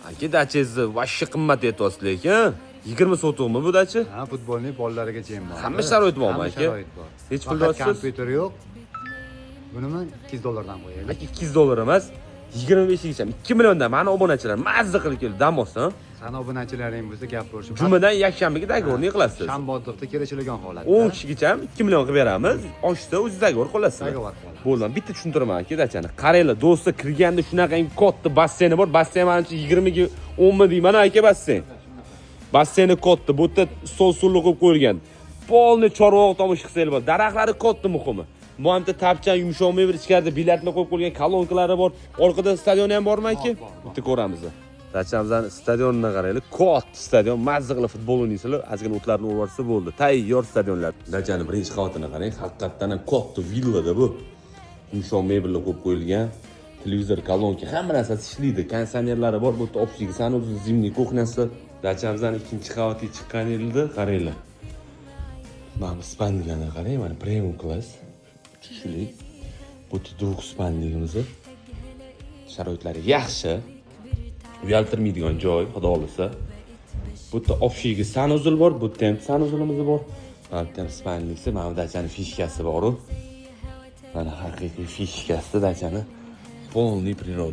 Aka, dachangizni вообще qimmat aytyapsiz lekin. 20 sotixmi bu dacha? Ha, futbolning bolalarigacha ham bor. Hamma sharoit bormi, Hamma aka? sharoit bor. Nechi pul Faqat deyapsiz? Kompyuter yo'q. Buni 200 dollardan qo'yaylik. Aka, 200 dollar emas, 25 gacha 2 milliondan mani obunachilar mazza qilib kelib dam olsin. Sani obunachilaring bo'lsa, gap bo'lishi. Jumadan yakshanbaga договорный qilasiz. Shanba отдых da kelishilgan holatda. 10 kishigacha ham 2 million qilib beramiz. Oshsa, o'zingiz договор qilasizlar. Договор qilamiz. Bo'ldi, bitta tushuntiraman aka dachani. Qaranglar, do'stlar, kirganda shunaqangi katta basseyni bor. Basseyn manimcha 20 ga 10 mi deyman aka basseyn. Basseyni katta, bu yerda stol stullar qo'yib qo'yilgan. Полный chorvoq tomosha qilsanglar bo'ladi. Daraxtlari katta, muhimi. Bu yerda tapchan, yumshoq mebel, ichkarida bilyardlar qo'yib qo'yilgan, kolonkalari bor. Orqada stadion ham bormi, aka? Bor, bor. Bitta ko'ramiz. Dachamizani stadionini qaranglar. Katta stadion, mazza qilib futbol o'ynaysizlar, ozgina o'tlarni urib yuborsa bo'ldi. Tayyor stadionlar. Dachani birinchi qavatini qarang, haqiqatdan ham katta villada bu. Yumshoq mebellar qo'yib qo'yilgan. Televizor, kolonka, hamma narsasi ishlaydi. Konditsionerlari bor, bu yerda общий санузел, зимний кухня si. Dachamizani ikkinchi qavatiga chiqqan yerda qaranglar. Mana bu спальни larni qarang, mana premium klass. Tushlik. Bu yerda двухспальник imiz. Sharoitlari yaxshi. Uyaltirmaydigan joy, xudo xohlasa. Bu yerda общий санузел bor, bu yerda ham санузел imiz bor. Mana bu yerda ham спальник si, mana bu dachani фишка si bor-u. Mana haqiqiy фишка si dachani. Полный природа.